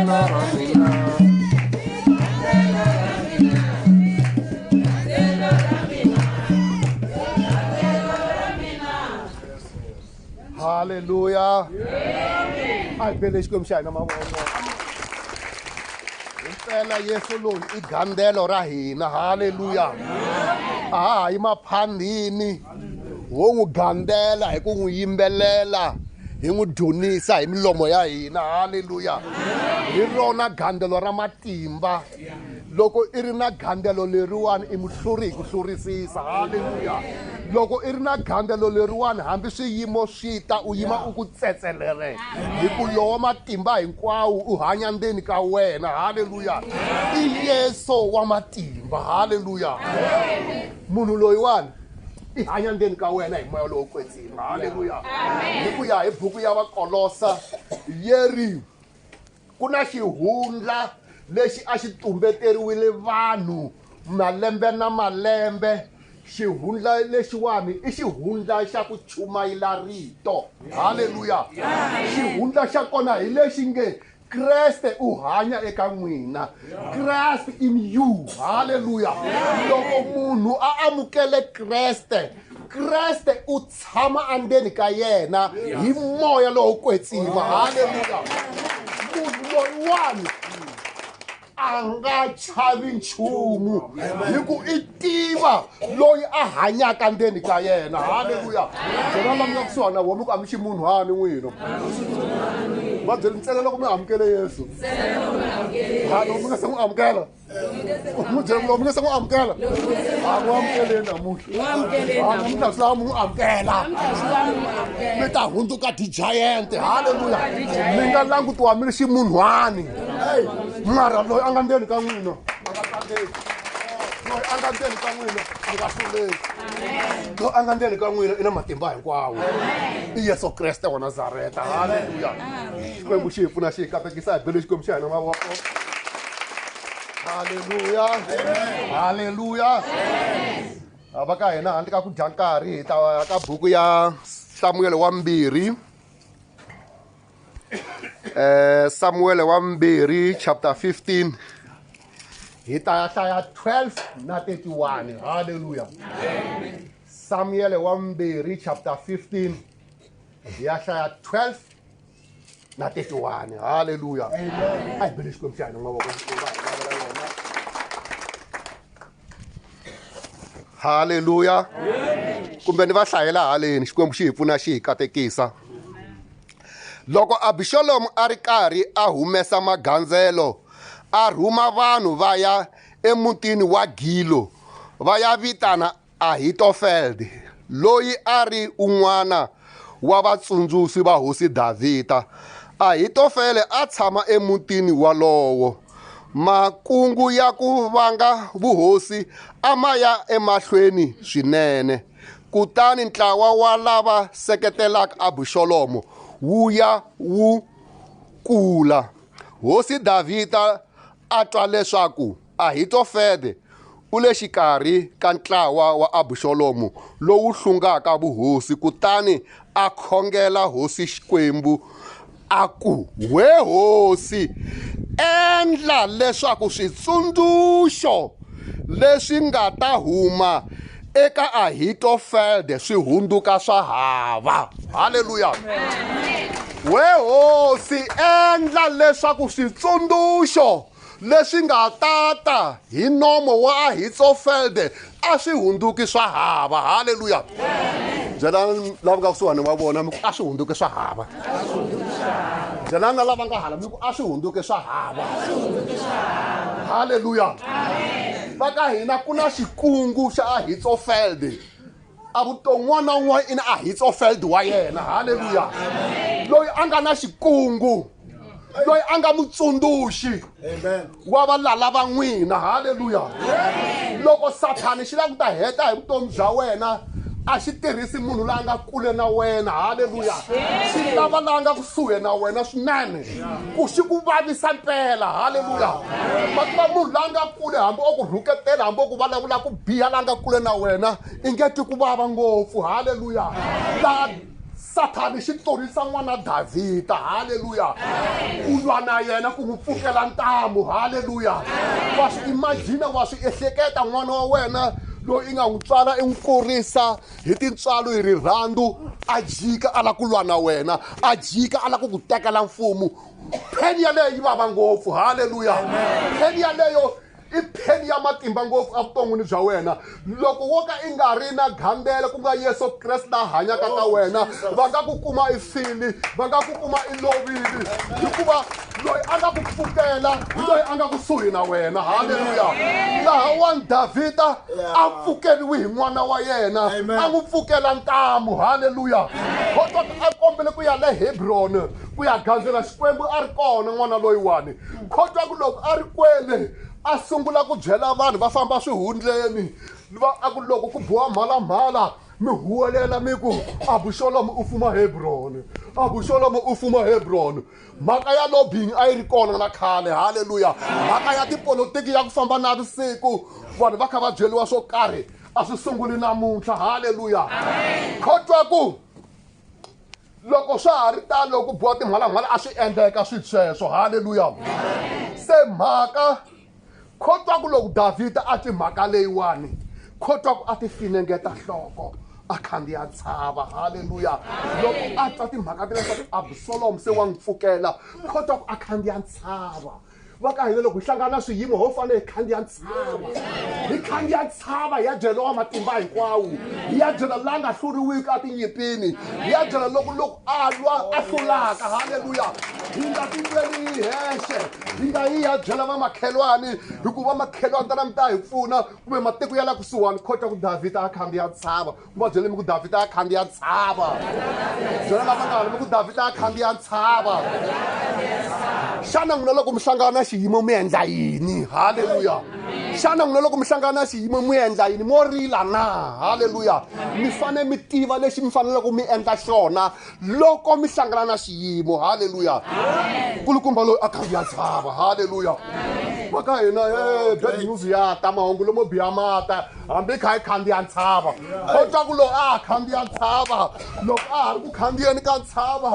Gandzelo ra mina. Haleluya. A hi bele Xikwembu xa hina mavoko. Himpela Yesu loyi i gandzelo ra hina. Haleluya. A ha ha yi maphandhini ho n'wi gandzela hi ku n'wi yimbelela hi n'wi dzunisa hi milomo ya hina. Haleluya. Hi rona gandzelo ra matimba. Loko i ri na gandzelo leriwani i muhluri hi ku hlurisisa. Haleluya. Loko i ri na gandzelo leriwani hambi swiyimo swi ta u yima u ku tsetselele hi ku lowa matimba hinkwawo u hanya ndzeni ka wena. Haleluya. I Yesu wa matimba. Haleluya. Munhu loyiwani i hanya ndzeni ka wena hi moya lowo kwetsima. Haleluya. Hi ku ya hi buku ya Vakolosa yeri ku na xihundla lexi a xi tumbeteriwile vanhu malembe na malembe. Xihundla lexiwani i xihundla xa ku chumayela rito. Haleluya. Xihundla xa kona hi lexi nge Kreste u hanya eka n'wina. Christ in you. Haleluya. Loko munhu a amukele Kreste, Kreste u tshama endzeni ka yena hi moya lowo kwetsima. Haleluya. Munhu loyiwani a nga chavi nchumu hi ku i tiva loyi a hanyaka ndzeni ka yena. Haleluya. Byela lava nga kusuhana na vona mi ku a mi ximunhwani n'wina. Va byeli ntsena loko mi amukele Yesu. Ha loko mi nga se n'wi amukela. N'wi byela ku loko mi nga se n'wi amukela. Ha n'wi amukeleni namuntlha. Ha namuntlha swi lava mi n'wi amukela. Mi ta hundzuka ti-giant. Haleluya. Mi nga langutiwa mi ri ximunhwani. Mara loyi a nga ndzeni ka n'wina a nga tsandzeki. Loyi a nga ndzeni ka n'wina a nga hluleki. Loyi a nga ndzeni ka n'wina i na matimba hinkwawo. I Yesu Kreste wa Nazareta. Haleluya. Xikwembu xi hi pfuna xi hi katekisa hi bele Xikwembu xa hina mavoko. Haleluya. Haleluya. Va ka hina handle ka ku dya nkarhi hi ta ya ka buku ya Samuel wa mbirhi. Samuel wa mbirhi chapter 15 hi ta ya hlaya 12 na 31. Haleluya. Samuel wa mbirhi chapter 15 hi ya hlaya 12 na 31. Haleluya. A hi bele Xikwembu xa hina mavoko. Haleluya. Kumbe ni va hlayela haleni Xikwembu xi hi pfuna xi hi katekisa. Loko Abixalomu a ri karhi a humesa magandzelo, a rhuma vanhu va ya emutini wa Gilo va ya vitana Ahitofele, loyi a ri un'wana wa vatsundzuxi va hosi Davhida. Ahitofele a tshama emutini wolowo. Makungu ya ku vanga vuhosi a ma ya emahlweni swinene. Kutani ntlawa wa lava seketelaka Abixalomu wu ya wu kula. Hosi Davhida a twa leswaku Ahitofele u le xikarhi ka ntlawa wa Abixalomu lowu hlungaka vuhosi, kutani a khongela hosi Xikwembu a ku, We hosi, endla leswaku switsundzuxo leswi nga ta huma eka Ahitofele swi hundzuka swa hava. Haleluya! We hosi, endla leswaku switsundzuxo leswi nga tata hi nomo wa Ahitofele a swi hundzuki swa hava. Haleluya! Byelani lava nga kusuhani wa vona mi ku a swi hundzuki swa hava. Byelani na lava nga hala mi ku a swi hundzuki swa hava. Haleluya! Va ka hina ku na xikungu xa Ahitofele. A vuton'wana na un'wana i na Ahitofele wa yena. Haleluya! Loyi a nga na xikungu, loyi a nga mutsundzuxi wa valala va n'wina. Haleluya! Loko Sathani xi lava ku ta heta hi vutomi bya wena, a xi tirhisi munhu loyi a nga kule na wena. Haleluya! Xi lava la nga kusuhi na wena swinene ku xi ku vavisa mpela. Haleluya! Ma tiva munhu la nga kule hambi o ku rhuketela, hambi o ku vulavula ku biha, la nga kule na wena i nge twi ku vava ngopfu. Haleluya! La Sathani xi tlurisa n'wana Davhida, haleluya, ku lwa na yena, ku n'wi pfukela ntamu, haleluya. Wa swi imagina, wa swi ehleketa n'wana wa wena loyi i nga n'wi tswala i n'wi kurisa hi tintswalo hi rirhandzu, a jika a lava ku lwa na wena, a jika a lava ku ku tekela mfumo. Pheni yaleyo yi vava ngopfu, haleluya. Pheni yaleyo i pheni ya matimba ngopfu evuton'wini bya wena. Loko wo ka i nga ri na gandelo, ku nga Yesu Kreste la hanyaka ka wena, va nga ku kuma i file, va nga ku kuma i lovile, hikuva loyi a nga ku pfukela hi loyi a nga kusuhi na wena. Haleluya! Lahawani Davhida a pfukeriwi hi n'wana wa yena, a n'wi pfukela ntamu. Haleluya! Kotwa a kombele ku ya le Hebroni ku ya gandzela Xikwembu a ri kona n'wana loyiwani. Kotwa ku loko a ri kwele a sungula ku byela vanhu va famba swihundleni, va a ku loko ku biwa mhalamhala mi huwelela mi ku Abuxolomu u fuma Hebroni, Abuxolomu u fuma Hebroni. Mhaka ya lobbying a yi ri kona na khale, haleluya. Mhaka ya tipolotiki ya ku famba navusiku vanhu va kha va byeriwa swo karhi a swi sunguli namuntlha, haleluya. Kotwa ku loko swa ha ri tano, loko ku biwa timhalamhala a swi endleka swilo sweswo, haleluya. Se mhaka khotwa ku loko Davhida a twi mhaka leyiwani, khotwa ku a ti finengeta nhloko a khandziya ntshava, haleluya. Loko a twa timhaka ta leswaku Absalomu se wa n'wi pfukela, khotwa ku a khandziya ntshava. Va ka hina loko hi hlangana na swiyimo ho fanele hi khandziya ntshava, hi khandziya ntshava hi ya byela wa matimba hinkwawo, hi ya byela la nga hluriwiki etinyimpini, hi ya byela loko loko a lwa a hlulaka, haleluya. Hi nga tilweli hi hexe, hi nga yi ya byela vamakhelwani, hikuva vamakhelwani tana mi ta hi pfuna, kumbe matiko ya la kusuhani. Khota ku Davhida a khandziya ntshava, va byele mi ku Davhida a khandziya ntshava. Byela lava nga hala mi ku Davhida a khandziya ntshava. Xana n'wina loko mi hlangana na xiyimo mi endla yini? Haleluya! Xana n'wina loko mi hlangana na xiyimo mi endla yini? Mo rila na? Haleluya! Mi fanele mi tiva lexi mi faneleke mi endla xona loko mi hlangana na xiyimo. Haleluya! Nkulukumba loyi a khandziya ntshava, haleluya. Va ka hina e bad news ya ta, mahungu lomo biha ma ta hambi kha hi khandziya ntshava. Ko twa ku loko a ha khandziya ntshava, loko a ha ri ku khandziyeni ka ntshava,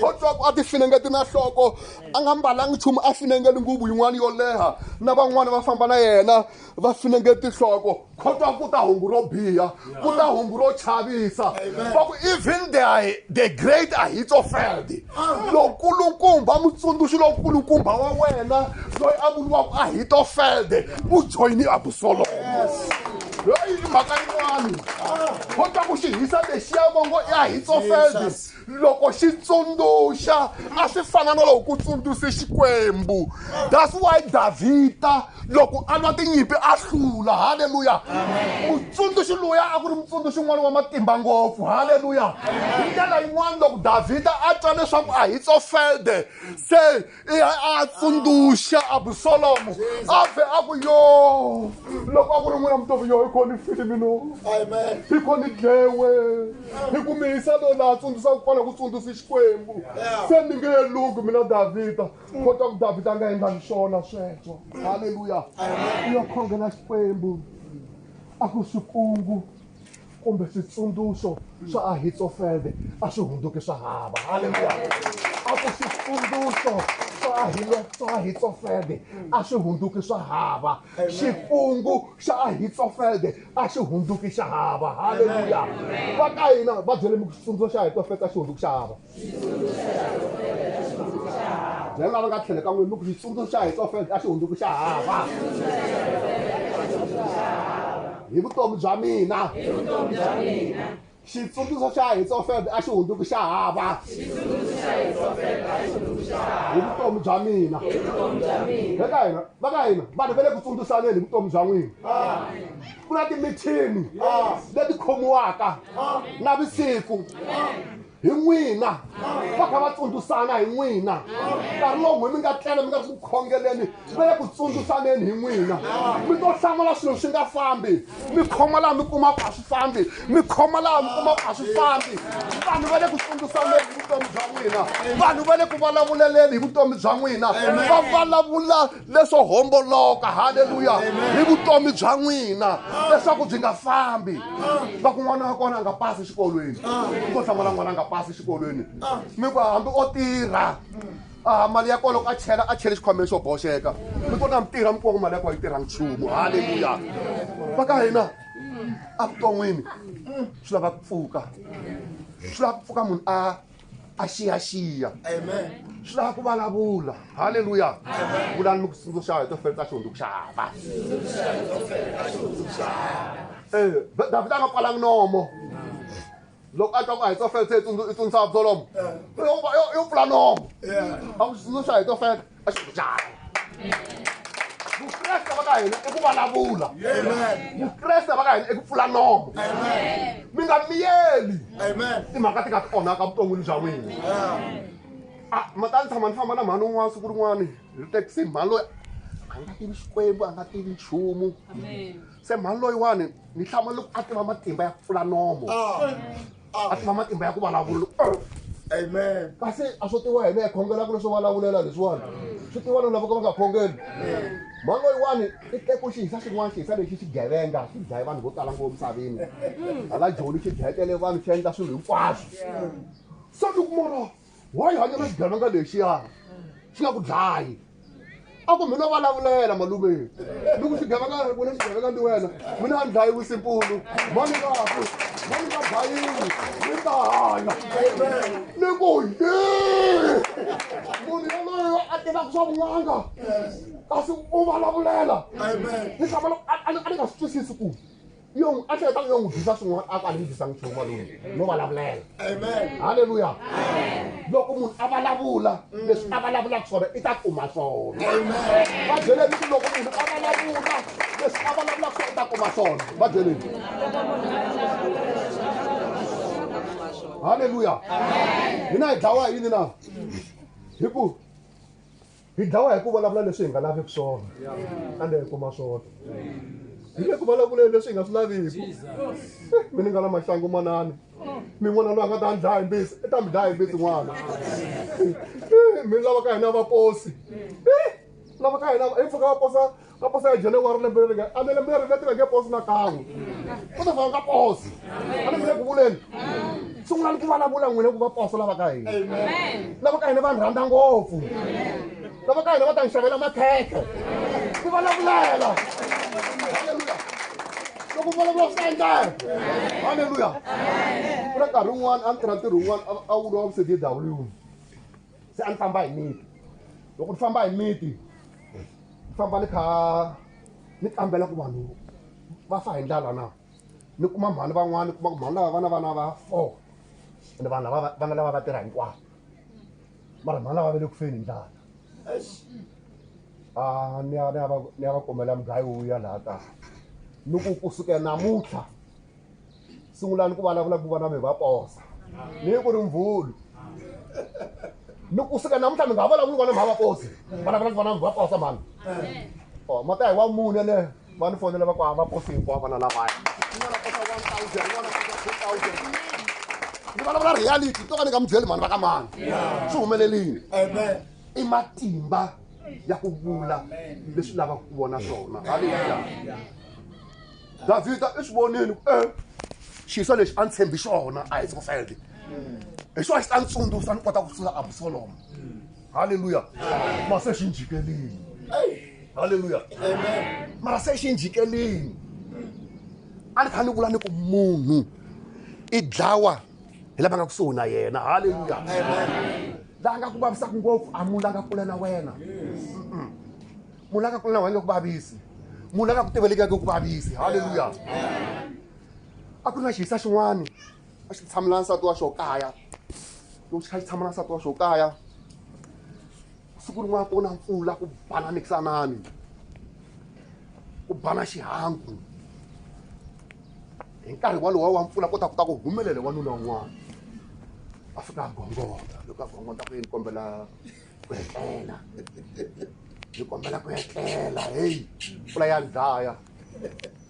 ko twa ku a ti finengeti na nhloko, a nga mbalangi nchumu, a finengeli nguvu yin'wana yo leha, na van'wana va famba na yena va finengeti nhloko. Ko twa ku ta hungu ro biha, ku ta hungu ro chavisa, va ku even the great Ahitofel, lokulukumba mutsundzuxi lokulukumba wa wena loyi a vuriwaka Ahitofel, u joyini Abusalomu. Heyi, i mhaka yin'wani. Ko twa ku xihisa lexiya vongo i Ahitofel loko xi tsundzuxa a swi fana na loko ku tsundzuxe Xikwembu. That's why Davhida loko a lwa tinyimpi a hlula, haleluya. Mutsundzuxi luya a ku ri mutsundzuxi un'wana wa matimba ngopfu, haleluya. Hi ndlela yin'wana loko Davhida a twa leswaku Ahitofele se a tsundzuxa Abusalomu, a pfe a ku yo loko a ku ri n'wina mutovi yo hi kho ni file mino, hi kho ni dlewe, hi ku mi yisa loyi laha tsundzuxaka kona ku tsundzuxi Xikwembu, se ni nge lunghi mina Davhida. Kota ku Davhida a nga endlangi swona sweswo, haleluya. U ya khongela Xikwembu a ku swikungu kumbe switsundzuxo swa Ahitofele a swi hundzuki swa hava, haleluya. A ku switsundzuxo swa Ahitofele a swi hundzuki swa hava, xikungu xa Ahitofele a xi hundzuki xa hava, haleluya. Va ka hina va byele mi ku xitsundzuxo xa Ahitofele a xi hundzuki xa hava. Byela lava nga tlhelo ka n'wina mi ku xitsundzuxo xa Ahitofele a xi hundzuki xa hava hi vutomi bya mina. Xitsundzuxo xa Ahitofele a xi hundzuki xa hava hi vutomi bya mina. Va ka hina, va ka hina vanhu va le ku tsundzuxaneni hi vutomi bya n'wina. Ku na timithini leti khomiwaka navusiku hi n'wina, va kha va tsundzuxana hi n'wina. Nkarhi lowu n'we mi nga tlela mi nga ri ku khongeleni, va le ku tsundzuxaneni hi n'wina. Mi to hlamala swilo swi nga fambi, mi khoma laha mi kumaka a swi fambi, mi khoma laha mi kumaka a swi fambi. Vanhu va le ku tsundzuxaneni hi vutomi bya n'wina, vanhu va le ku vulavuleleni hi vutomi bya n'wina, va vulavula leswo homboloka, haleluya, hi vutomi bya n'wina leswaku byi nga fambi. Va ku n'wana wa kona a nga pasi xikolweni, ko hlamala n'wana a nga pasi. pasi xikolweni mi ku hambi o tirha a mali ya kona loko a chela a chele xikhwameni xo boxeka mi kota mi tirha mi kuma ku mali ya kona yi tirha nchumu halleluya va ka hina evuton'wini swi lava ku pfuka swi lava ku pfuka munhu a a xiyaxiya swi lava ku vulavula halleluya vulani mi ku tsundzuxa hi to fela ta xihundzu ku xava e davhida a nga pfalangi nomo loko a twa ku a hi to fela se i tsundzuxa absalomu yo pfula nomo a ku tsundzuxa hi to fela a xi njhani vukreste va ka hina i ku vulavula vukreste va ka hina i ku pfula nomo mi nga miyeli timhaka ti nga ti onhaka vuton'wini bya n'wina a ma ta ni tshama ni famba na mhani un'wana siku rin'wana hi ri taxi mhani loyi a nga tivi xikwembu a nga tivi nchumu se mhani loyiwani ni hlamala loko a tiva matimba ya ku pfula nomo a tiva matimba ya ku vulavula amen kasi a swo tiwa hina hi khongelaka leswo vulavulela leswiwani swi tiwa na lava ka va nga khongeli mhani loyiwani i teku xihisa xin'wana xihisa lexi xigevenga xi dlaye vanhu vo tala ngopfu misaveni hala joni xi dlayetele vanhu xi endla swilo hinkwaswo se ni ku mara wa yi hanya na xigevenga lexiya xi nga ku dlayi a ku mina vulavulela malume ni ku xigevenga wena xigevenga ndi wena mina a ni dlayiwi simpulu mani nga fi mani nga dlayiwi ni ta hanya ni ku yi munhu yaloyo a tivaka swa vun'anga kasi u vulavulela ni hlamala a ni nga swi twisisi ku yo a hleketa ku yo n'wi dyisa swin'wana a ku a ni n'wi dyisanga nchumu malume no vulavulela halleluya loko munhu a vulavula leswi a vulavulaka swona i ta kuma swona va byeleni ku loko munhu a vulavula leswi a vulavulaka swona i ta kuma swona va byeleni halleluya hina hi dlawa hi yini na hi ku Hi dlawa hi ku vulavula leswi hi nga laveki swona ende hi kuma swona. Hi le ku vulavuleni leswi hi nga swi laviki. Mi ni nga na maxangu manani. Mi n'wana loyi a nga ta ni dlaya hi mbitsi, i ta mi dlaya hi mbitsi n'wana. Mi lava ka hina vaposi. Lava ka hina hi mpfhuka va posa va posa ya January lembe leri nga a ni lembe leri va nge posi na kan'we. Ku ta fana nga posi. A ni mi le ku vuleni. Sungulani ku vulavula n'wina ku va posa lava ka hina. Lava ka hina va ni rhandza ngopfu. Lava ka hina va ta ni xavela makhekhe. Ku vulavulela. Haleluya. Loko vulavula swi ta endleka. Haleluya. Ku na nkarhi wun'wana a ni tirha ntirho wun'wana a wu vuriwa CDW. Se a ni famba hi miti. Loko ni famba hi miti ni famba ni kha ni kambela ku vanhu va fa hi ndlala na ni kuma mhani van'wana ni kuma ku mhani lava va na vana va four ende vanhu lava vana lava va tirha hinkwavo mara mhani lava va le ku feni hi ndlala a ni ya ni ya va ni ya va kombela mugayo wu ya laha kaya ni ku kusukela namuntlha sungulani ku vulavula ku vona mi va posa ni ku ri mvulu ni kusuka namuntlha mi nga vulavuli vona mi va posi vulavula ku vona mi va posa mhani o mata hi wa mune ne va ni fonela va ku a va posi hinkwavo vana lavaya un'wana posa 1000 un'wana posa 2000 ni vulavula reality to ka ni nga mi byeli mhani va ka mani swi humelelile i matimba ya ku vula leswi lavaka ku vona swona halleluya Davhida i swi vonile ku e xisa lexi a ni tshembi xona a hi tsofele hi xona xi ta ni tsundzuxa ni kota ku sula Absalomu halleluya mara se xi njikelini halleluya mara se xi njikelini a ni kha ni vula ni ku munhu i dlawa hi lava nga kusuhi na yena halleluya la nga ku vavisaka ngopfu a munhu la nga kule na wena munhu la nga kule na wena nge ku vavisi munhu la nga ku tiveleki a nge ku vavisi halleluya a ku ri na xihisa xin'wana a xi tshamela nsati wa xo kaya loko xi kha xi tshama na nsati wa xo kaya siku rin'wana ku na mpfula ku bana mikisanani ku bana xihangu hi nkarhi walowo wa mpfula ko ta ku ta ku humelele wanuna un'wana a fika a gongonda loko a gongonda ku yini kombela ku etlela ni kombela ku etlela heyi mpfula ya ni dlaya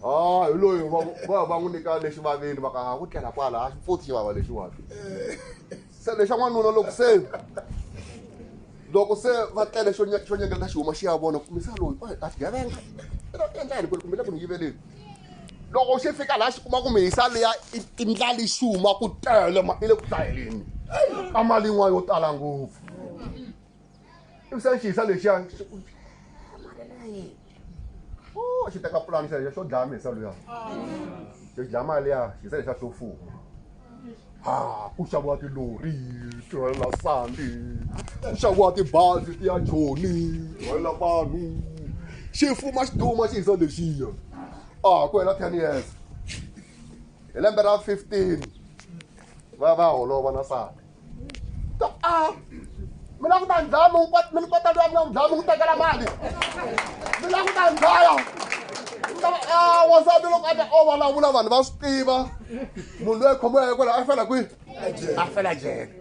ha hi loyi va va va n'wi nyika lexi vaveni va ka ha ku tlela kwala a xi pfuti xivava lexiwani se lexa n'wanuna loko se loko se va tlele xo xo nyengelela xi huma xi ya vona kumisa loyi a xigevenga endla yini kumbe le ku ni yiveleni loko xi fika laha xi kuma ku mihisa liya i tindlali xi huma ku tele ma i le ku dlayeleni. Ka mali yin'wana yo tala ngopfu. Ivi se xiyisa lexiya o xi teka pulani xexo xo dlaya mhisa luya. Xi dlaya mali ya xiyisa lexiya xo fuma. Ha ku xaviwa tilori ti rhwalela sandi, ku xaviwa tibazi ti ya Joni ti rhwalela vanhu. Xi fuma xi duma xiyisa lexiya. A ku hela 10 years. Hi lembe ra 15 va va holova na sati. Ta a mi lava ku ta ni dlaya mi mi ni kota luya mi nga n'wi dlaya mi n'wi tekela mali. Mi lava ku ta ni dlaya. Mi ta va a wansati loko a ta o vulavula vanhu va swi tiva. Munhu loyi a khomiweke kwala a fela kwihi? A fela jele.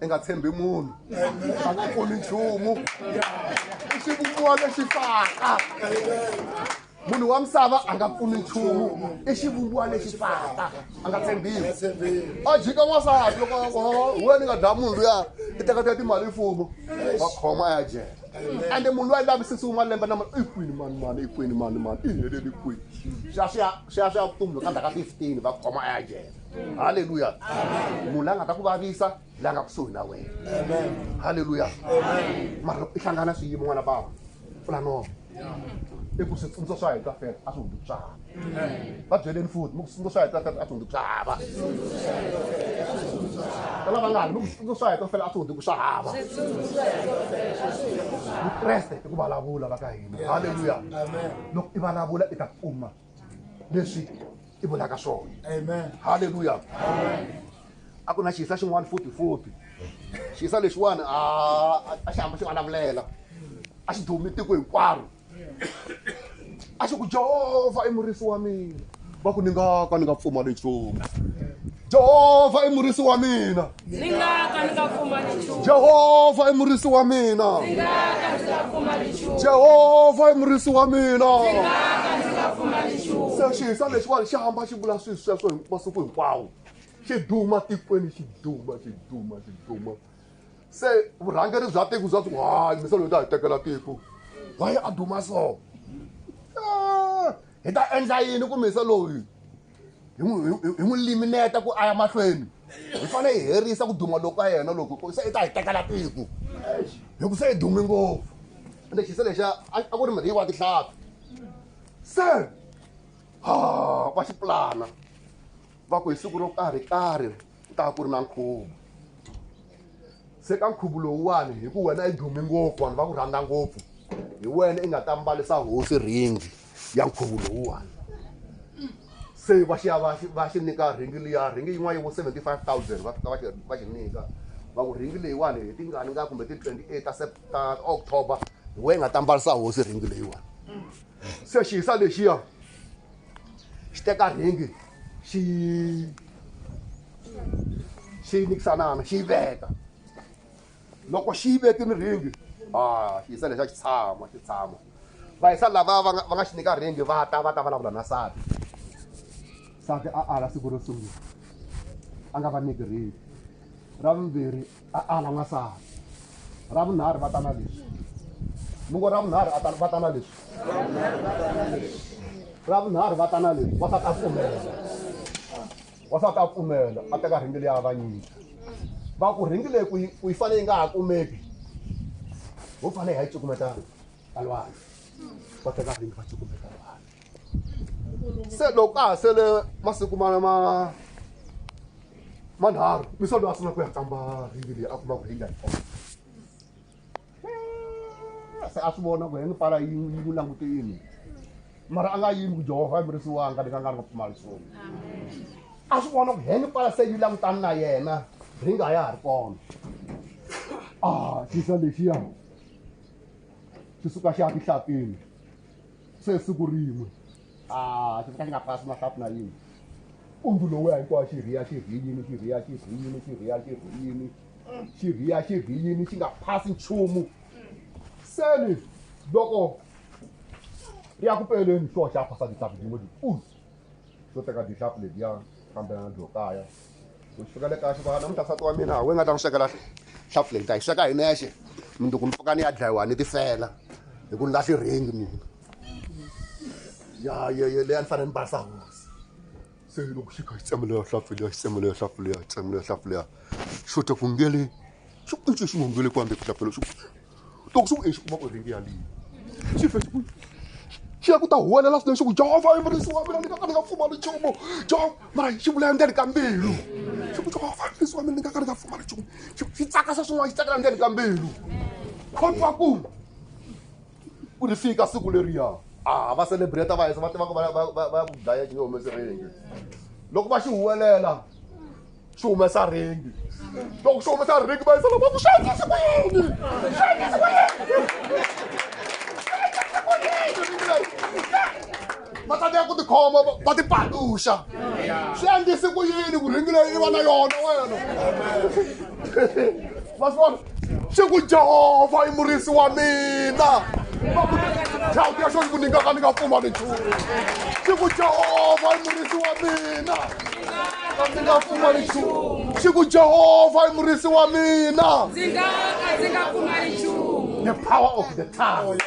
I nga tshembi munhu. A nga pfuni nchumu. I xivumbiwa lexi faka. Munhu wa misava a nga pfuni nchumu. I xivumbiwa lexi faka. A nga tshembiwi. A jika n'wansati loko a ku hi wena ni nga dlaya munhu luya i teka teka timali mfumo. Va khoma a ya jele. Ende munhu luya lavisisiwe malembe na i kwini mani mani i kwini mani mani i helele kwini. Swi ya swi ya swi ya swi ya vutomi ka ndzhaku ka 15 va khoma a ya jele. Haleluya. Munhu la nga ta ku vavisa la nga kusuhi na wena. Haleluya. Mara loko i hlangana swiyimo n'wana bava pfula nomo. I ku switsundzuxo swa hina fela a swi hundzi ku swa hava. Va byeleni futhi mi ku switsundzuxo swa hina fela a swi hundzi ku swa hava. Ka lava nga mi ku switsundzuxo swa hina fela a swi hundzi ku swa hava. Vukreste i ku vulavula va ka hina. Haleluya. Loko i vulavula i ta kuma leswi i vulaka swona. Amen. Haleluya. A ku na xiyisa xin'wana futhi futhi. Xiyisa lexiwani a xi hamba xi vulavulela. A xi dumi tiko hinkwaro. A xi ku Jehovha i murisi wa mina. Va ku ni nga ka ni nga pfumali nchumu. Jehovha i murisi wa mina. Ni nga ka ni nga pfumali nchumu. Jehovha i murisi wa mina. Ni nga ka ndzi nga pfumali nchumu. Jehovha i murisi wa mina. Ni nga ka ndzi nga pfumali nchumu. Se xiyisa lexiwani xi hamba xi vula swilo sweswo hi masiku hinkwawo. Xi duma tikweni xi duma xi duma xi duma. Se vurhangeri bya tiko bya ku hayi misa loyi ta hi tekela tiko. Why a duma so? Hi ta endla yini ku misa loyi? Hi n'wi limineta ku a ya mahlweni. Hi fanele hi herisa ku duma loku ka yena loko se i ta hi tekela tiko. Hi ku se i dume ngopfu. Ende xiyisa lexiya a ku ri murhi wa tihlampfi. Se ha va xi pulana va ku hi siku ro karhi karhi ku ta va ku ri na nkhuvo. Se ka nkhuvo lowuwani hi ku wena i dume ngopfu vanhu va ku rhandza ngopfu hi wena i nga ta mbarisa hosi ringi ya nkhuvo lowuwani. Se va xi ya va xi va xi nyika ringi liya ringi yin'wana yi vo 75,000 va fika va xi va xi nyika va ku ringi leyiwani hi tingani nga kumbe ti 28 ta ta October hi wena i nga ta mbarisa hosi ringi leyiwani. Se xiyisa lexiya xi teka ringi xi xi nyikisanana xi yi veka. Loko xi yi vekile ringi a xiyisa lexiya xi tshama xi tshama. Vayisa lava va nga va nga xi nyika ringi va ta va ta vulavula na nsati. Nsati a ala siku ro sungula a nga va nyiki ringi. Ra vumbirhi a ala n'wansati. Ra vunharhu va ta na leswi. Mi ngo ra vunharhu a ta va ta na leswi. Ra vunharhu va ta na leswi. Wansati a pfumela. Wansati a pfumela a teka ringi liya a va nyika. Va ku ringi leyi ku yi ku yi fanele yi nga ha kumeki ho fanele hi ya yi cukumeta ka lwandle. Va teka ringi va cukumeta lwandle. Se loko ka ha sele masiku ma ma manharhu misa loyi a sungula ku ya kamba ringi leyi a kuma ku ringi a yi kona. Se a swi vona ku he pala yi yi n'wi langute yini. Mara a nga yimi ku Jehovha i murisi wanga ni nga nga ni nga pfumali nchumu. A swi vona ku he pala se yi langutana na yena ringi a ya ha ri kona. Ah xisa lexiya xi suka xi ya tihlapini se siku rin'we a xi fika xi nga phasi na hlapu na yin'we. Mpundzu lowuya hinkwawo xi rhiya xi rhiyini xi rhiya xi rhiyini xi rhiya xi rhiyini xi rhiya xi rhiyini xi nga phasi nchumu. Se ni loko ri ya ku peleni xo xa phasa tihlampfi tin'we letikulu xo teka tihlampfi letiya fambelana na byo kaya. Loko xi fika le kaya xi ku namuntlha nsati wa mina we nga ta n'wi swekela hlampfi leyi ni ta yi sweka hi nexe mundzuku ni pfuka ni ya dlayiwa ni tifela hi ku ni lahli ringi mina. Ya ya ya leyi a ni fanele ni barisa hosi. Se loko xi kha xi tsemelela hlampfi liya, xi tsemelela hlampfi liya, xi tsemelela hlampfi liya, xo twa ku ngele xi ku xi ngo ngele kwambe ku hlampfi xi loko xi ku e xi kuma ku ringi yaliya xi fe xi ku xi ya ku ta huwelela swinene xi ku Jehovha i murisi wa mina ni nga ka ni nga pfumali nchumu Jehovha mara xi vula endzeni ka mbilu xi ku Jehovha i murisi wa mina ni nga ka ni nga pfumali nchumu xi tsaka swa swin'wana xi tsakela ndzeni ka mbilu khotwa ku ku ri fika siku leriya a va celebrate va hisa va tiva ku va ya ku dlaya xi nge humesi ringi loko va xi huwelela xi humesa ringi loko xi humesa ringi va yisela va ku swi endlisi ku yini swi endlisi ku yini va tsandzeka ku tikhoma va tipaluxa swi endlisi ku yini ku ringi leyi i va na yona wena va swi vona xi ku jehovha i murisi wa mina chauti ya xona ku ni nga ka ni nga pfumali nchumu xi ku jehovha i murisi wa mina ndzi nga pfumali nchumu xi ku jehovha i murisi wa mina ndzi nga ka ndzi nga pfumali nchumu the power of the tongue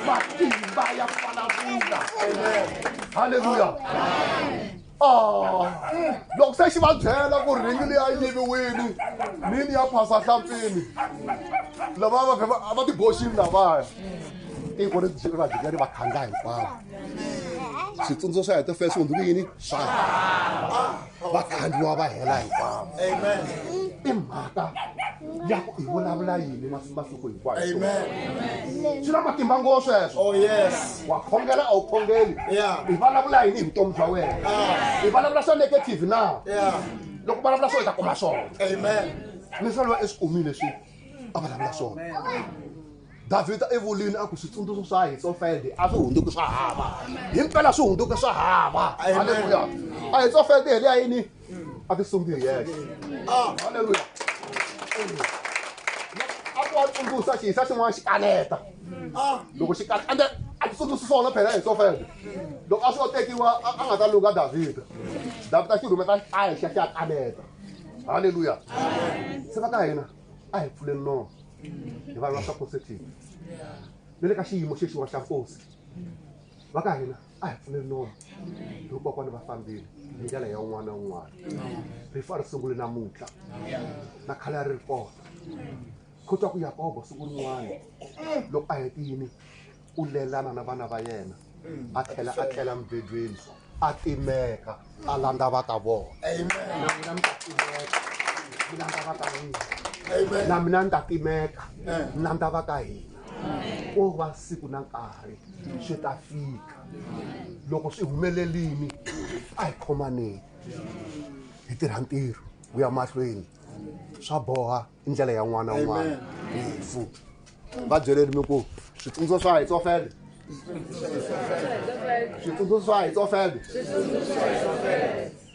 matimba ya ku vulavula halleluya Ah, loko se xi va byela ku ringi leyi a yi yiviwile mini ya phasa hlampfini lava va va va tiboxini lavaya tiko ri ri va jika ri va khanga hinkwavo switsundzuxo swa heta fela swi hundzuke yini swa va khandziwa va hela hinkwavo i mhaka ya ku i vulavula yini masiku hinkwayo swi na matimba ngopfu sweswo Oh yes. wa khongela a wu khongeli Yeah. i vulavula yini hi vutomi bya wena Ah. i vulavula swa negative na Yeah. loko vulavula swona i ta kuma swona Amen. misava loyi i swi kumile swi a vulavula swona davhida i vulini a ku switsundzuxo swa hitsofelde a swi hundzuki swa hava himpela swi hundzuke swa hava halleluya a hitsofelde hi liya yini a ti sungi hi yexe halleluya a ku wa tsundzuxa xihisa xin'wana xi kaneta loko xi kaneta ende a ti tsundzuxi swona phela hitsofelde loko a swi yo tekiwa a nga ta lunga davhida davhida xi rhumeta a hi xa xi ya kaneta halleluya se va ka hina a hi pfuleni nomo hi vulavula swa positive ni le ka xiyimo xexiwa xa nkosi va ka hina a hi pfuleni nomo hi kokwani va fambile hi ndlela ya un'wana na un'wana rifu a ri sunguli namuntlha na khale a ri ri kona kho twa ku yakobo siku rin'wana loko a hetini u lelana na vana va yena a tlhela a tlela mubedweni a timeka a landza va ka vona na mina mi ta timeka mi landza va ka n'wina na mina ni ta timeka ni landza va ka hina ko va siku na nkarhi swi ta fika loko swi humelelini a hi khomaneni hi tirha ntirho wu ya mahlweni swa boha i ndlela ya n'wana un'wana rifu va byeleni mi ku switsundzuxo swa hitsofele switsundzuxo swa hitsofele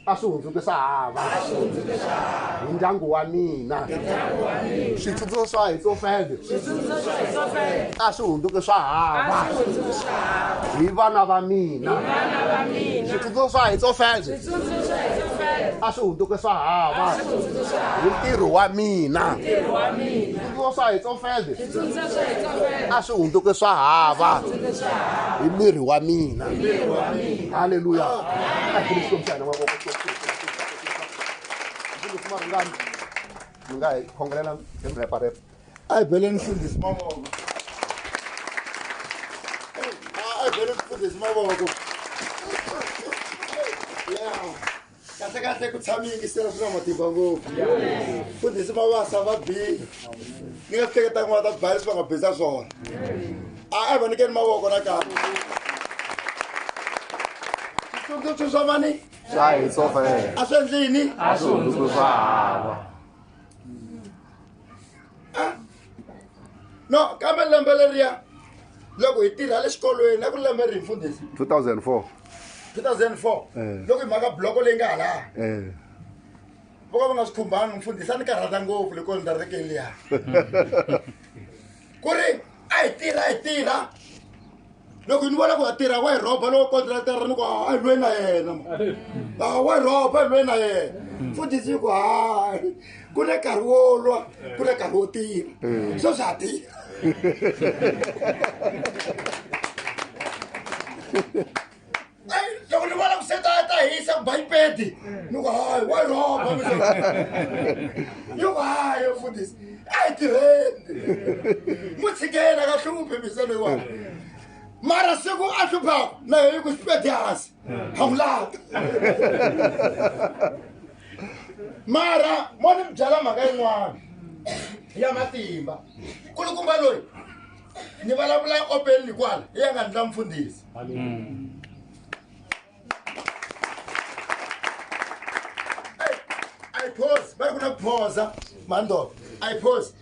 a swi hundzuke swa hava hi ndyangu wa mina switsundzuxo swa hitsofele a swi hundzuke swa hava hi vana va mina switsundzuxo swa hitsofele a swi hundzuke swa hava hi ntirho wa mina switsundzuxo swa hitsofele a swi hundzuke swa hava hi miri wa mina halleluya a hi Xikwembu xa hina mavoko marungani mi nga hi khongelela hi mi reparepa A hi beleni mfundhisi mavoko. A hi beleni mfundhisi mavoko. Yeah. Kahle kahle ku tshama yingisela swi na matimba ngopfu. Mfundhisi Mabasa va bile. Ni nga swi hleketanga va ta ba leswi va nga bisa swona. A hi va nyikeni mavoko nakambe. Switsundzuxo swa mani? Swa hitsofele A swi endli yini? A swi hundzuke swa hava. No, kambe lembe leriya loko hi tirha le xikolweni a ku ri lembe rihi mfundhisi? 2004. 2004 Eh. loko hi mhaka bloko leyi nga halaha Eh. vo ka va nga swi khumbanga mfundhisi a ni karhata ngopfu loko ni reke liya ku ri a hi tirha a hi tirha loko ni vona ku ha tirha wa hi rhoba loko contractor ni ku a hi lwe na yena ma a wa hi rhoba hi lwe na yena mfundhisi yi ku hayi ku na nkarhi wo lwa ku na nkarhi wo tirha sweswi ha tirha loko ni vona ku se ta ta hisa ku ba yipedi ni ku hayi wa rhoba yi ku hayi mfundhisi a hi tirheni n'wi tshikeni a nga hluphi misa loyiwani mara siku a hluphaka na yena yi ku xipedi hansi ha n'wi lata mara mo ni mi byela mhaka yin'wana ya matimba kulukumba loyi ni vulavula openly kwala hi ya nga ndla mfundhisi a yi phozi va ri ku na ku phoza mandolo a yi phozi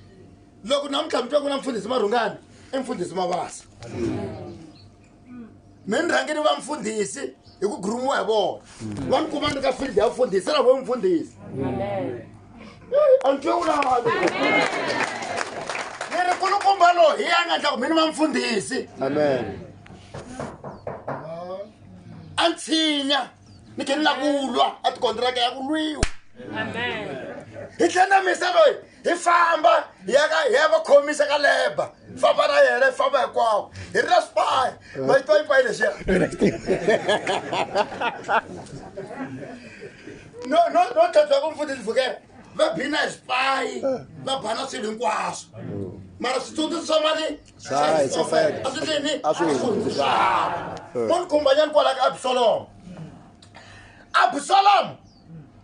loko namuntlha mi twa ku na mfundhisi marhungani i mfundhisi mavasa mi ni rhange ni va mfundhisi hi ku gurumiwa hi vona va ni kuma ni ka field ya mfundhisi na vo mfundhisi a ni twe wulani ni ri kulukumba loyi hi ya nga ndla ku mi ni va mfundhisi amen a ni tshinya ni khe ni la ku lwa a tikontiraka ya ku lwiwa hi tlhela na misa loyi hi famba hi ya ka hi ya va khomisa ka leba famba na yena hi famba hinkwawo hi ri na swipayi va yi twa yipayi lexiya no no no tlhantlha ku mfundhisi vhukela va bina hi swipayi va bana swilo hinkwaswo mara switsundzuxo swa mali Swa a swi tlini A swi hundzi. mo ni khumbanyani kwala ka absalomu absalomu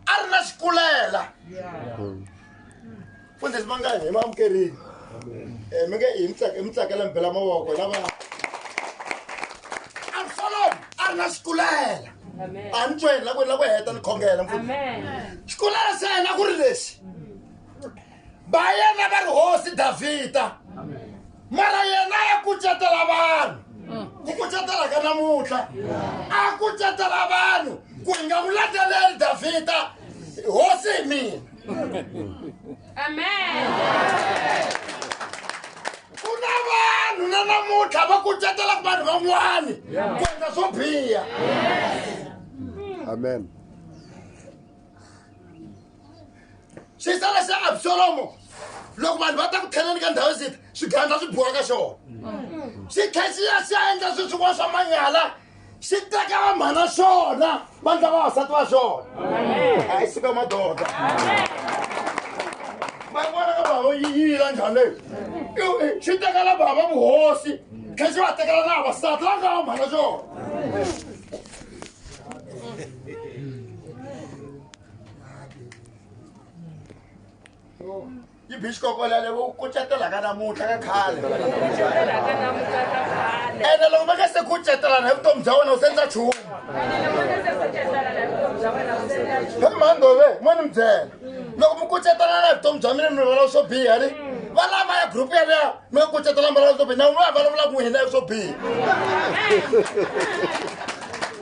a ri na xikulela mfundhisi mangani hi maamukerini mi nge hi mi tsakela mi bela mavoko lava absalomu a ri na xikulela a ni tsweni la ku la ku heta ni khongela mfundhisi xikulela xa yena ku ri lexi va yena va ri hosi davhida mara yena ya kucetela vanhu ku kucetela ka namuntlha a kucetela vanhu ku hi nga n'wi landzeleli davhida hosi hi mina Amen. Ku na vanhu na namuntlha va kucetelaka vanhu van'wani ku endla swo biha. Amen. Xisana xa Absalomu loko vanhu va ta ku tlheleni ka ndhawu zita swigandla swi biwa ka xona xi tlhe xi ya xi ya endla swilo swin'wana swa manyala xi teka vamhana xona va ndla vavasati va xona a yi suka madoda va vona ka bava yi yila njhani leyi xi tekela bava vuhosi tlhe xi va tekela na vavasati va nga vamhana xona Yi bi xikokolele vo kucetela ka namuntlha ka khale ene loko va nga se kucetelana hi vutomi bya wena u se endla nchumu he mhandove mo ni mi byela loko mi kucetelana hi vutomi bya mina mi vulavula swo biha ni va lava ya group yaleyo mi nga kucetela mi vulavula swo biha na n'wina vulavula ku hina swo biha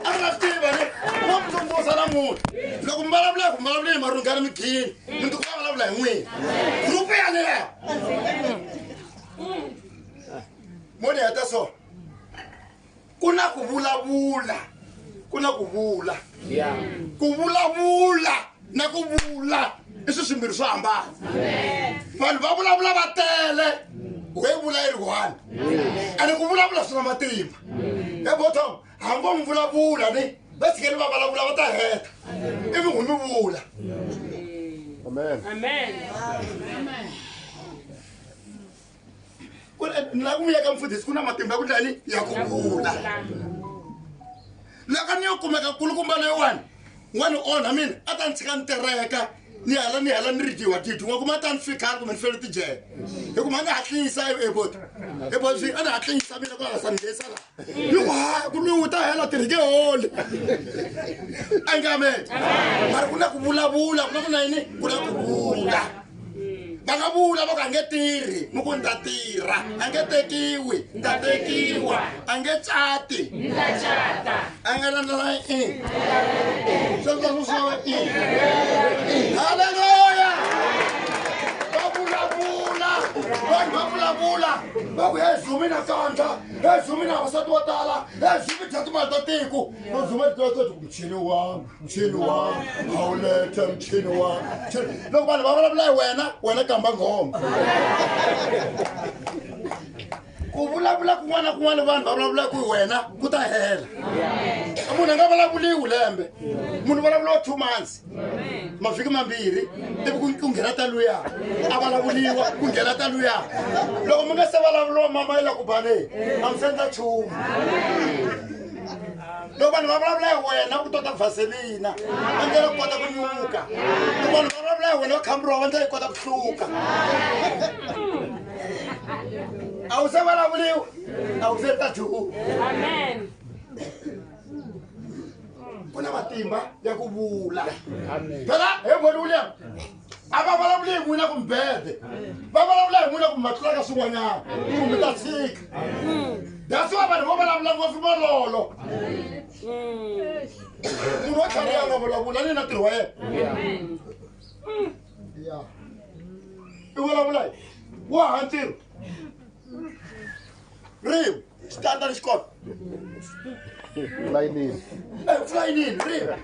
a mi nga swi tiva ni mo mi tsundzuxa namuntlha loko mi vulavula ku mi vulavula hi marungana mighini mi tikuma vulavula hi n'wina group yaleyo mo ni heta so ku na ku vulavula ku na ku vula ku vulavula na ku vula i swi swimbirhi swo hambana vanhu va vulavula va tele we vula yi ri one ene ku vulavula swi na matimba he bottom hambi mi vulavula ni va tshikeni va vulavula va ta heta ivi n'wi mi vula Amen. Amen. Ku ni lava ku vuya ka mfundhisi ku na matimba ya ku ndlani ya ku vula loko ni yo kumeka kulukumba leyiwani wa ni onha mina a ta ni tshika ni tereka ni hala ni hala ni ri dyiwa dyiwa wa kuma a ta ni fikhala kumbe ni fele tijele hi kuma ni hatlisa ebot ebot a ni hatlisa mina ku la sa ni nghenisa la yi ku ha ku lowu ta hela tirhike holi a nge amen mara ku na ku vulavula ku na ku na yini ku na ku vula va nga vula va ku a nge tirhi mi ku ni ta tirha a nge tekiwi ni ta tekiwa a nge cati Ni ta cata. a nga landzela i sweswo swo i halleluya va vulavula vanhu va vulavula va ku he zumi na kandla he zumi na vavasati vo tala he zumi dya timali ta tiko va zuma ti ku muchini wa mchini wa awulethe mchini wa loko vanhu va vulavula hi wena wena kamba nghoma ku vulavula kun'wana na kun'wana vanhu va vulavulaka hi wena ku ta hela Munhu a nga vulavuliwi lembe, munhu vulavuriwa 2 months, mavhiki mambirhi, ivi ku nghena ta luya a vulavuriwa, ku nghena ta luya. Loko mi nga se vulavuriwa, mama yi la ku baneni, a mi se endla nchumu. Loko vanhu va vulavula hi wena, ku tota vaselina va ndlela ku kota ku nyuka. Loko vanhu va vulavula hi wena, va khamburiwa, va ndlela yi kota ku hluka. A wu se vulavuriwa, a wu se ta nchumu. Amen. Ku na matimba ya ku vula. Phela he voni William, a va vulavuli hi n'wina kumbede, va vulavula hi n'wina kumbe va tlulaka swin'wanyana, kumbe ta tshika. That's why vanhu vo vulavula ngopfu malolo. Munhu wo tlhariha nga vulavula ni na ntirho wa yena. Ya i vulavula hi wa ha ntirho rin'we xitandza ni xikolo. Layinini. Fulayinini rin'we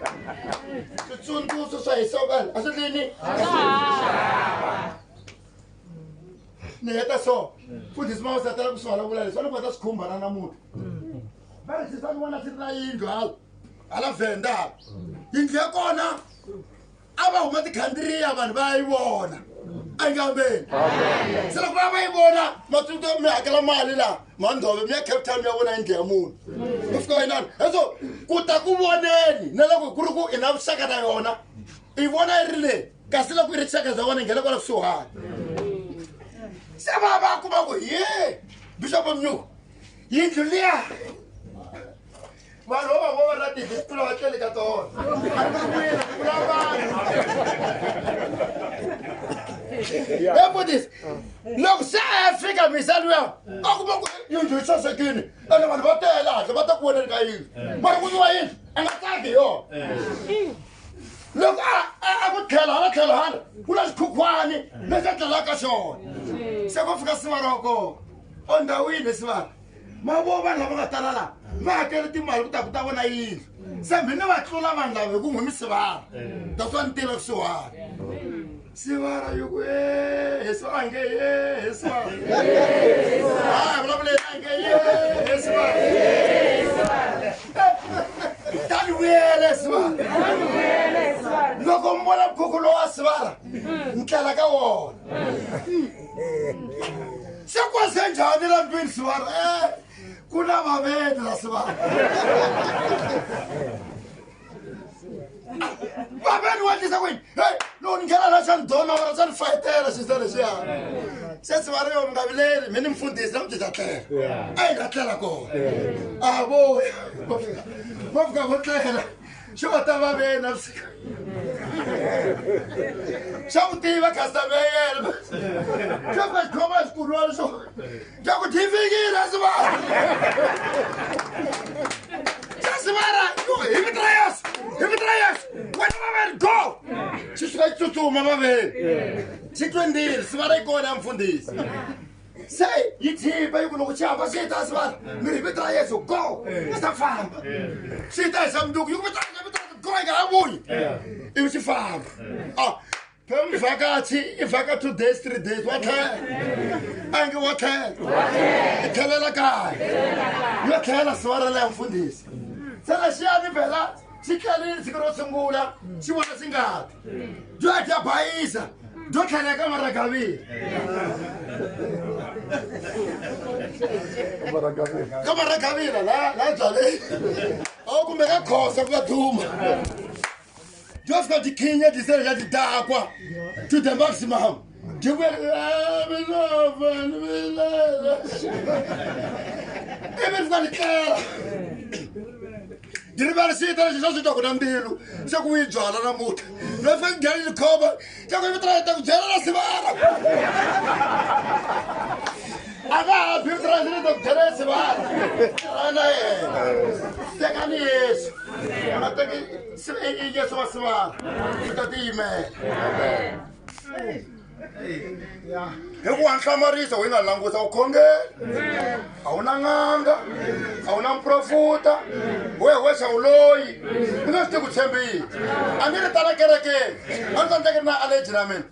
switsundzuxo swa hisokana a swi ndlini ni heta. So mfundhisi mawusa tala ku swi vulavula leswi, a ni kota swi khumbana namuntlha. Va ri xisani vona xi ri na yindlu hala Venda, hala yindlu ya kona a va huma tikhandiriya, vanhu va ya yi vona engambeni. Se loko va va yi vona, matsundzu mi hakela mali laha Mandhove, mi ya Cape Town, mi ya vona yindlu ya munhu. U fika inani eso ku ta ku voneni, na loko ku ri ku i na vuxaka na yona, i vona yi ri le, kasi loko i ri xaka bya wena, i nghena kwala kusuhani. Se va va kuma ku ye bishop Mnyuku, yindlu liya vanhu va va va na tindlu va tlele ka tona, a ni vula vula vanhu. Mfundhisi, loko se a ya fika misa luya, a kuma ku yindlu yi sasekile, ene vanhu va tele hatla va ta ku voneni ka yindlu, mara n'winyi wa yindlu a nga tsaki hi yona. Loko a ku tlhelo hala tlhelo hala ku na xikhukhwani lexi a tlelaka ka xona. Se ko fika siva ra kona ondhawini, sivara mavo vanhu lava nga tala laha va hakele timali ku ta vona yindlu. Se mhina va tlula vanhu lava hi ku n'wi mi sivara, that's why ni tiva kusuhani. Sivara yi ku e sivara a nge ye sivara, hayi vulavuleni, a nge ye sivara. Tani vuyele sivara, loko mi vona mkhukhu lowa sivara, ndlela ka wona se kwase njhani la ndlwini sivara? Ku na vaveni la sivara. Vaveni wa endlisa kwini? Hey, loko ni nghena la xa ni dona xa ni fayetela xisa lexiya. Se sivara yo mi nga vileli, mi ni mfundhisi na mi ta tlela. A hi nga tlela kona, a vuya va fika vo tlela. Xi va ta vaveni navusiku, xa ku tiva customer ya yena, xa fika xikhoma xikunwani xo xa ku thifikile sivara, xa sivara hi vito ra Yesu, hi vito ra Yesu, wena vaveni go. Xi suka xi tsutsuma vaveni, xi twendile sivara yi kona ya mfundhisi. Se yi chipa yi ku loko xi hamba xi ta sivara mi ri vito ra Yesu go, xi ta famba. Xi ta hi xa mundzuku, yi ku vito ra Yesu, vito ra Yesu go, yi nga ha vuyi, ivi xi famba. A phela muvhakachi i vhaka 2 days, 3 days, wa tlhela. A nge wa tlhela, i tlhelela kaya, yo tlhela sivara leya mfundhisi. Se lexiyani phela xi tlelile siku ro sungula, xi vona xi ngati byo ya dya bayisa, byo tlhela eka maragavile, ka maragavila la la byale a kumbe ka khosa ku ka duma, byo fika byi khinya dyisele xa tidakwa to the maximum, byi vuya vilela, ivi fika ni tlela ndzi rivala xita lexi xa swi twa ku na mbilu se ku yi byala namuntlha loyi fika nghena ni khoma xa ku vito ra ta ku byela na sivara, a nga ha bi vito ra ni ta ku byela sivara ra na yena. Tekani Yesu, a nga teki Yesu wa sivara, u ta tiyimela hi ku wa nhlamarisa. U yi nga langusa u khongela, a wu na n'anga, a wu na muprofuta, we wexa wuloyi u nga swi tivi ku tshembile. A ni ri tala kerekeni, a ni tsandzeki ri na allergy na mina.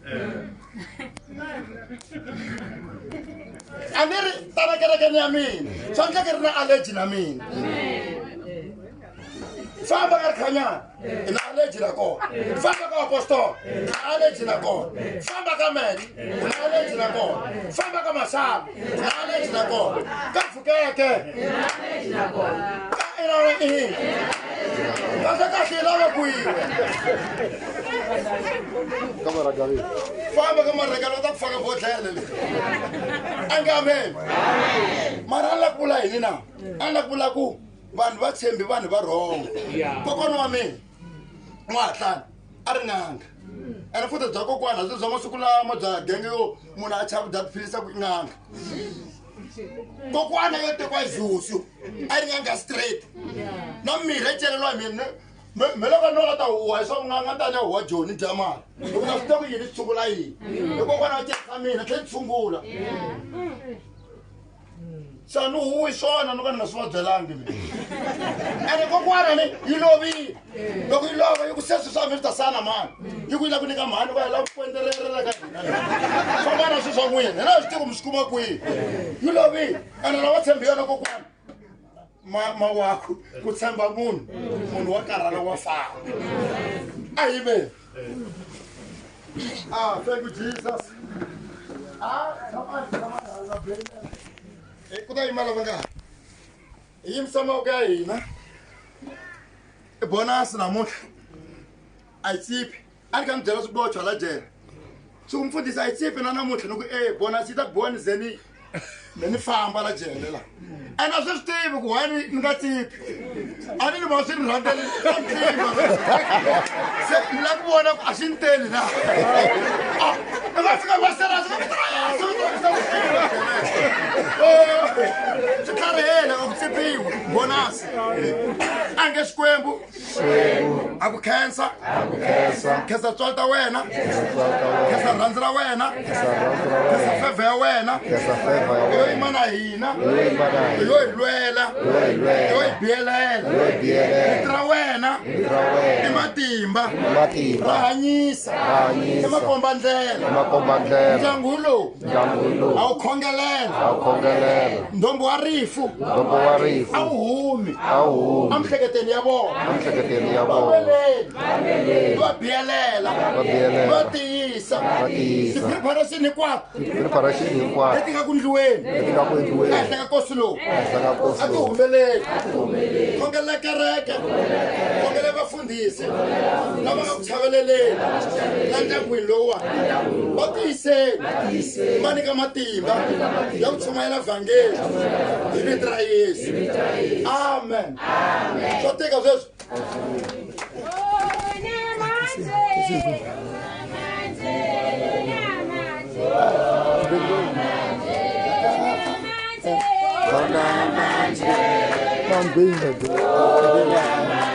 A ni ri tala kerekeni ya mina, swa ndleke ri na allergy na mina. Famba ka rikhanyana i na allergy na kona. Famba ka apostol na allergy na kona. Famba ka mene u na allergy na kona. Famba ka masala u na allergy na kona. Ka pfukeke ka inana i kahle kahle yi lava kwiwe famba ka marekelo u ta ku faka bodlele le a nge amen mara a ni la ku vula yini na a ni la ku vula ku vanhu va tshembi vanhu va rhongo kokwana wa mina n'wahatlani a ri n'anga ene futhi bya kokwana byi bya masiku lama bya genge yo munhu a chava bya tiphilisa ku i n'anga kokwana yo tekiwa zuzu a ri n'anga straight na mirhi yi celeriwa hi mina me loko no la ta huwa hi swa n'anga tani ya huwa joni dya mali loko na swi tiva ku yini swi tshungula yini hi kokwana wa celisa mina tlhe ni tshungula se a ni huwi swona no ka ni nga swi va byelangi mina ene kokwana ni yi lovile loko yi lova yi ku se swi swa mi swi ta sana mani yi ku yi la ku nyika mhani va yi lava ku kwendzererela ka hina famba na swi swa n'wina hina a swi tivi mi swi kuma kwihi yi lovile ene lava tshembi yona kokwana ma mawaku ku tshemba munhu munhu wa karhala wa famba a yi ve ah thank you jesus ah tshama tshama ku ta yima lava nga hi yimisa mavoko ya hina i bonasi namuntlha a yi tsipi a ni kha ni byela swibochwa la jele swi ku mfundhisi a yi tsipi na namuntlha ni ku e bonasi yi ta ku boha ni ze ni me ni famba la jele la ene a swi swi tivi ku why ni nga tsipi a ni ni va swi ni rhandzeli tiva se ni la ku vona ku a swi ni teli na i nga fika va sela swi tlharihela a ku tsipiwi bonasi a nge xikwembu a ku khensa khensa tswalo ta wena khensa rhandzu ra wena khensa fevhe ya wena yo yima na hina yo hi lwela yo hi biyelela vito ra wena i matimba ra hanyisa i makombandlela ndyangu lowu Ndyangu a wu khongelela a wu khongelela ndombo wa rifu ndombo wa rifu a wu humi a wu humi emiehleketweni ya vona emiehleketweni ya vona valweleni va biyelela Va biyelela. va tiyisa Va tiyisa. ti-preparation hinkwato preparation hinkwayo leti nga ku ndliweni leti nga ku endliweni ehenhla ka nkosi lowu ehenhla ka nkosi a ti lowu. humeleli khongelela kereke khongelela vafundhisi lava nga ku chaveleleni la ndyangwini lowuwani va tiyiseni va nyika matimba ya ku chumayela vhangeli hi vito ra yesu amen swa tika sweswi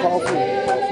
Powerful.